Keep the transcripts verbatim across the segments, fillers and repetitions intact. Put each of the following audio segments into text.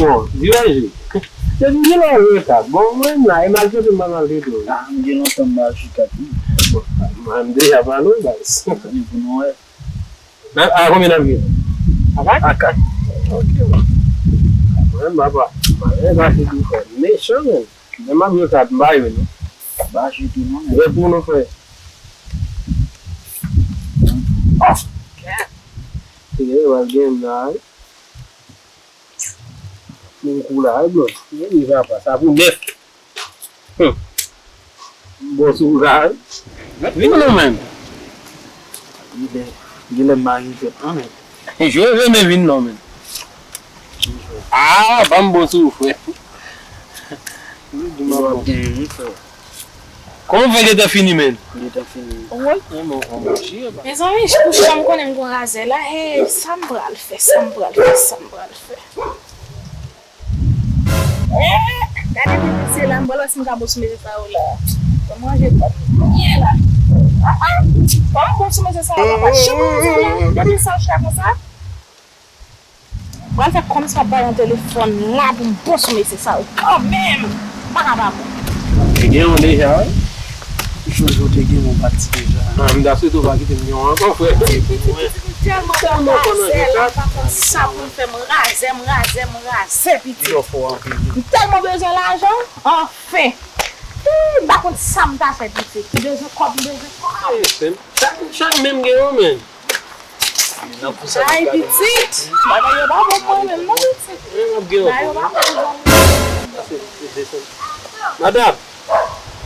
Bon, di wè je. Se di je lè w reta. Bon, mwen la, e maltrete m pa maltrete w. Ah, m gen lontan m pa achte kat wi. Bon, mwen m deja pale w, baz. Ni pou nou wè. A konbyen n ap jwe? A kat? A kat. Ok. Mwen m pa pa. Mwen m pa se tou fè. Mechan, men. Men m ap jwe kat, m pa jwe non. M pa jwe tou non, men. Jwe pou nou fè. Ok. Se gen, w ap gen la, wi. Pou kou la, wi, bro. Wi, papa, sa pou nèf. Hmm. Bon, sou la, wi. Vin non, men. Gen lè, gen lè m pa gen tèt, non, men. Jwe, jwe, men vin non, men. Ah, ban m bon sou ou, frè. Wi, di m ap bon. Kòman w fè gentan fini, men? Gentan fini. Woy. Mezanmi, pou chan m konnen m gon razè la, hey, sa m pral fè, sa m pral fè, sa m pral fè. Eh, gade ti mesye la, m pral wè si m ka bon sou mesye sa yo la. Ban m ranje kò m byen la. Ah, ah, ban m bon sou mesye sa yo, papa. Chan m razè la, gade sa chita konsa. Pral fè kòmsi m ap bay yon telefòn la pou m bon sou mesye sa yo kanmenm. M pa ka pa bon. Te gen yon deja, wi. Jojo te gen yon pati deja. Ah, m ta swete w pa kite m gen yon ankò, frè. Pitit, pitit, pitit, m tèlman konn razè la, m pa konn sa pou m fè, m razè, m razè, m razè, pitit. M tèlman bezwen lajan, anfen. Ih, m pa konn sa m ta fè, pitit. M bezwen kòb, m bezwen kòb. Eh, se, chak, chak menm gen yon, men. Ay, pitit! Bagay yo pa bon pou mwen menm, non, pitit. Bagay yo pa bon pou mwen. Madanm!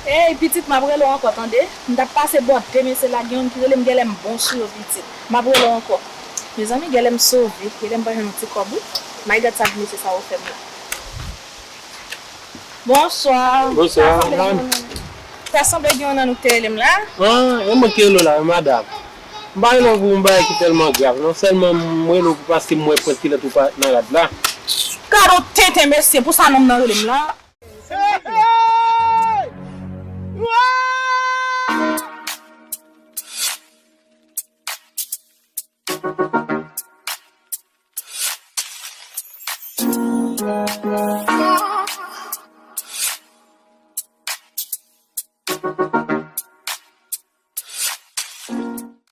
Ey, pitit, m ap rele w ankò, tande. M t ap pase bò de mesye la, gen youn ki rele m, genlè m bon sou yo, pitit. M ap rele w ankò. Mezanmi, genlè m sove, genlè m pa jwenn yon ti kòb, wi. May gad sa mesye sa yo fè m la. Bonswa. Bonswa. Sa sanble gen yon nan nou, sa sanble gen yon nan nou ki te rele m la. Ah, e mwen ki rele w la, madanm. M pa rele w pou yon bagay ki tèlman grav, non. Sèlman m rele w pou paske m wè pwent kilòt ou pa nan rad la. Gad on tenten, mesye, pou sa nonm nan rele m la.